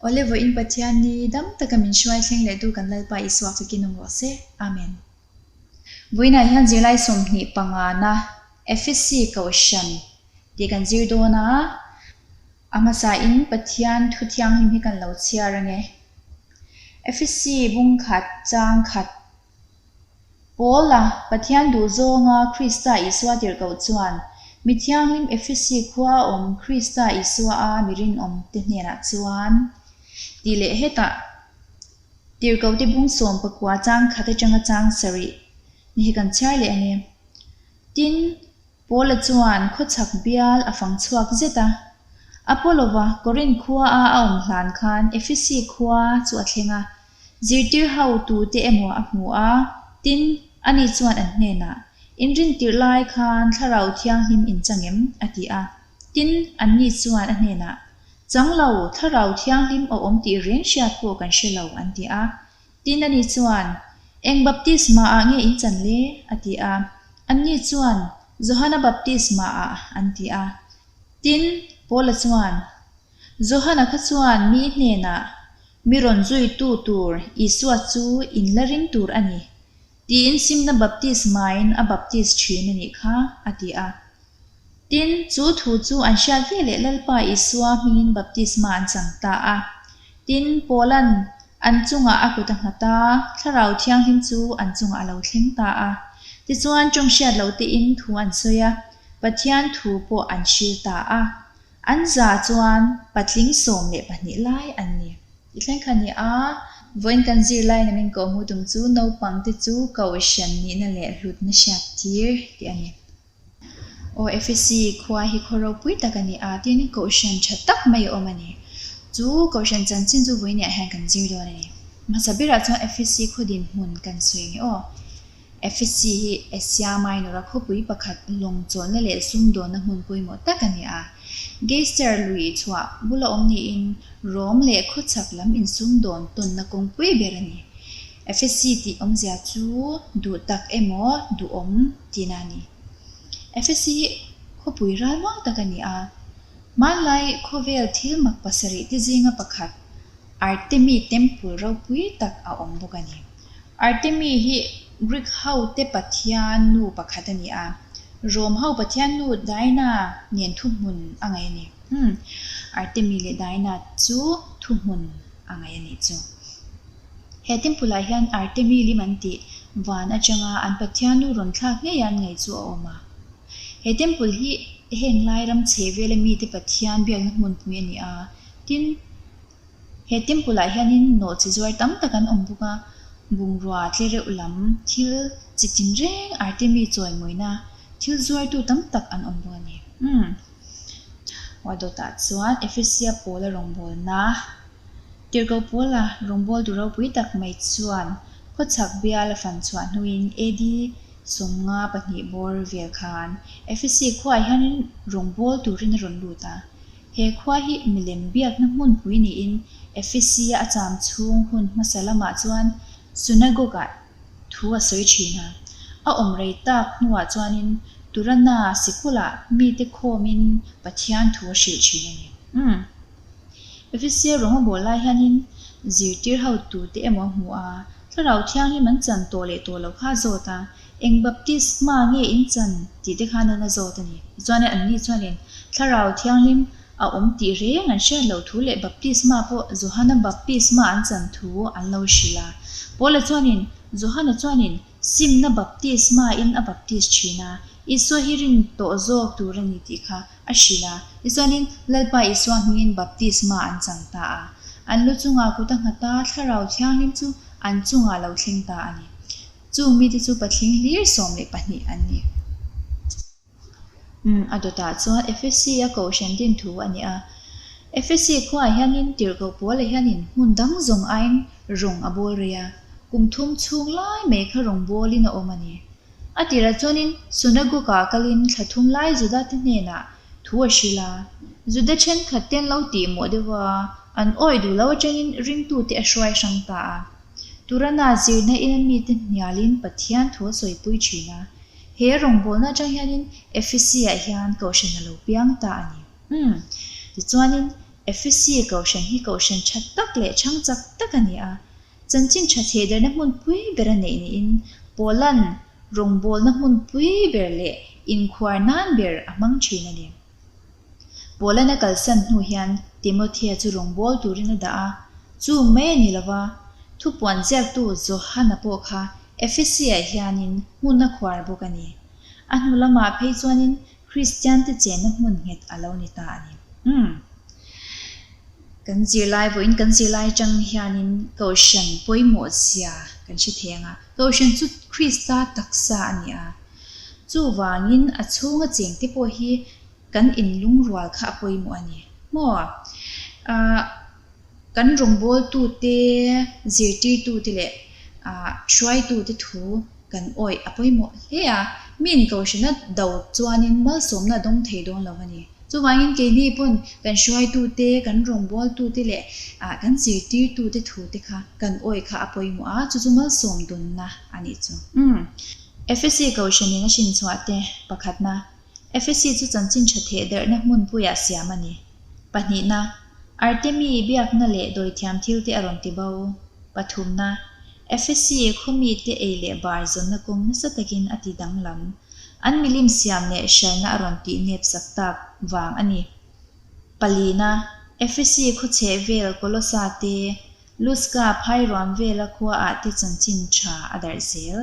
Awle vawiin Pathian ni dam taka min hruai thleng leh tu kan Lalpa Isua fakin awm rawh se. Amen. Vawiinah hian zirlai 25 na Efesi Kohhran tih kan zir dawn a, a hmasain Pathian thu thianghlim hi kan lo chhiar ange. Efesi bung khat chang khat Paula, Pathian duhzawnga Krista Isua tirhkoh chuan, Mi thianghlim Efesi khua a awm Krista Isua a mi rinawm te hnenah chuan, tih leh hetah tirhkohte bung 19 chang khat atanga chang sarih ni hi kan chhiar leh ange. Tin, Paula chuan khawchhak bial a fang chhuak zet a. Apollo-va Korinth khua a a awm hlan khan Efesi khua chu a thleng a. Zirtir ho tute emaw a hmu a, tin, ani chuan an hnenah, In rintirh lai khan Thlarau Thianghlim in chang em? a ti a. Tin, anni chuan a hnenah, Chang lo, Thlarau Thianghlim a awm tih reng hriat pawh kan hre lo, an ti a. Tin, ani chuan, Eng baptisma ah nge in chan le? a ti a. Anni chuan, Johana baptisma ah, an ti a. Tin, Paula chuan, Johana kha chuan mi hnenah, Mi rawn zuitu tur Isua chu in la ring tur a ni, tiin simna baptismain a baptis thin a nih kha, a ti a. Tin, chu thu chu an hriat ve leh Lalpa Isua hmingin baptisma an chang ta a. Tin, Paula'n an chungah a kut a nghat a, Thlarau Thianghlim chu an chungah a lo thleng ta a. Tichuan, tawng hriat loh tein thu an sawi a, Pathian thu pawh an hril ta a. An za chuan patling 12 lai an ni. I thleng kha ni a, vawiin kan zirlai na min koh hmuh tum chu naupang te chu kohhran nihna leh hlutna hriat tir tih a ni. Aw Efesi khua hi khaw ropui tak a ni a, tin kohhran tha tak mai a awm a ni. Chu kohhran chanchin chu vawiin ah hian kan zir dawn a ni. Hmasa berah chuan Efesi khaw dinhmun kan sawi ang e aw. Efesi hi Asia Minor-a khawpui pakhat lawng chawlhna leh sumdawnna hmun pawimawh tak a ni a. Geyser lui chhuah bula awm niin Rom leh khawchhak lam insumdawn tawnna kawngpui ber a ni. Efesi tih awmzia chu duh tak emaw duhawm tihna a ni. Efesi hi khawpui ralmuang tak a ni a. Hmanlai khawvel thil mak pasarih te zinga pakhat Artemi Temple ropui tak a awm bawk a ni. Artemi hi Greek ho te pathian nu pakhat a ni a, Rom ho pathian nu Diana nen thuhmun a ngaih a ni. Umm, Artemi leh Diana chu thuhmun a ngaih a nih chu. He temple ah hian Artemi lim an tih van atanga an pathian nu rawn thlak ngei an ngaih chu a awm a. He temple hi heng lai ram chhe vela mite pathian biakna hmunpui a ni a, tin, He temple ah hianin nawhchi zuar tam tak an awm bawk a, bungrua tle reuh lam thil chi tin reng Artemi chawimawina thil zuartu tam tak an awm bawk a ni. Umm. Aw dawtah chuan Ephesia Paula rawngbawlna Tirhkoh Paula rawngbawltu ropui tak mai chuan khawchhak bial a fan chhuah hnuin AD 52 bawr vel khan Ephesi khuaah hianin rawngbawltu turin a rawn lut a. He khua hi milem biakna hmunpui niin Ephesia a cham chhung hun hmasa lamah chuan synagogue-ah thu a sawi thin a. A awm rei tak hnuah chuanin Turana sikulah mite khawmin Pathian thu a hrilh thin a ni. Umm. Ephesia rawng a bawl lai hianin zirtir hotute emaw a hmu a, Thlarau Thianghlim an chan tawh leh tawh loh kha a zawt a, Eng baptisma nge in chan tih te khan an a zawt a ni. Tichuan anni chuanin Thlarau Thianghlim a awm tih reng an hriat loh thu leh baptisma pawh Johana baptisma an chan thu an lo hrilh a. Paula chuanin Johana chuanin simna baptisma in a baptis thin a, Isua hi rin tawh zawk tur a ni tih kha a hrilh a. Tichuanin Lalpa Isua hmingin baptisma an chang ta a. An lu chungah kut a nghat a, Thlarau Thianghlim chu an chungah lo thleng ta a ni. Chung mite chu patling hlir 12 an ni. Umm, a dawtah chuan Efesi a kohhran din thu a ni a. Efesi khuaah hianin tirhkoh Paula hianin hmun dang zawng aiin rawng a bawl rei a, kum thum chhung lai mai kha rawng bawlin a awm a ni. A tirah chuanin synagogue-ah kalin thla thum lai Juda te hnenah thu a hrilh a. Juda thenkhat ten lo tih mawh deuh a, an awih duh lo atangin ringtute a hruai hrang ta a. Turana zirna ina mite hnialin Pathian thu a sawipui thin a. He rawngbawlna atang hianin Efesi-ah hian kohhran a lo piang ta a ni. Umm. Tichuanin Ephesi Kohhran hi Kohhran tha tak leh chhang chak tak a ni a. Chanchin tha thehderna hmunpui ber a neih niin Paula'n rawngbawlna hmunpui ber leh inkhuar nan ber a hmang thin a ni. Paula'n a kalsan hnu hian Timothea chu rawngbâwl turin a dah a, chu mai a ni lo va, thupuan ziaktu Johana pawh kha Ephesi-ah hianin hmun a khuar bawk a ni. A hnu lamah phei chuanin Kristiante chenna hmun nghet a lo ni ta a ni. Umm. Kan zirlai vawiin kan zirlai atang hianin Kohhran pawimawh zia kan hre thei ang a, Kohhran chu Krista taksa a ni a, chuvangin a chhunga chengte pawh hi kan inlungrual kha a pawimawh a ni. Maw? Ahh kan rawngbawltute, zirtirtute leh ahh hruaitute thu kan awih a pawimawh hle a, min Kohhrana do chuanin malsawmna a dawng thei dawn lo a ni. Chuvangin keini pawn kan hruaitute, kan rawngbawltute leh kan zirtirtute thute kha kan awih kha a pawimawh a, chu chu malsawm dunna a nih chu. Umm. Ephesi Kohhranin a hrinchhuah te pakhatna, Ephesi chu chanchin tha theh derhna hmunpuiah siam a ni. Pahnihna, Artemi biakna leh dawithiam thilte a rawn ti bo. Pathumna, Ephesi khawmite ei leh bar zawnna kawng nasa takin a ti danglam. An milim siam leh hralhna a rawn tih nep sak tak vang a ni. Palina, Ephesi khaw chheh vel Kolosa te, Luska phairuam vela khua ah te chanchin tha a darh zel.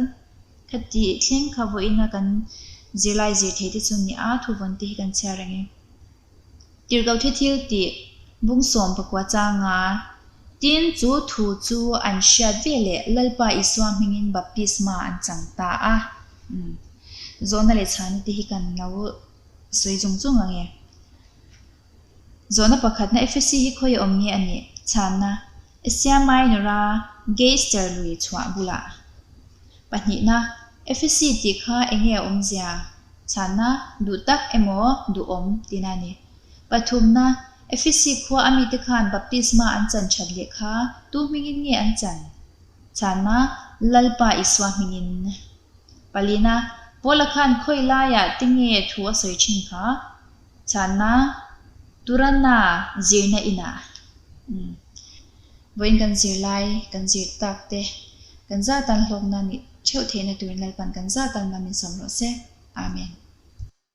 Khati thleng kha vawiina kan zirlai zir thei te chu ni a, thuvawn te hi kan chhiar reng e. Tirhkohte thil tih bungsawm pakua changa tin chu thu chu an hriat ve leh Lalpa Isua hmingin baptisma an chang ta a. Umm. Zawhna leh chhana te hi kan lo sawi zung zung ang e. Zawhna pakhatna Ephesi hi khawi a awm nge a nih? Chhanna, Asia Minor-a Geister lui chhuah bulah. Pahnihna, Ephesi tih kha eng nge a awmzia? Chhanna, Duh tak emaw, duhawm tihna a ni. Pathumna, Ephesi khua a mite khan baptisma an chan that leh kha tu hmingin nge an chan? Chhanna, Lalpa Isua hmingin. Palina, Paula khan khawi laiah te nge thu a sawi thin kha? Chhanna, Turanna zirna inah. Umm. Vawiin kan zirlai, kan zir tak te, kan zat tan hlawkna nih theuh theihna turin Lalpan kan zat tan man min sawm rawh se. Amen.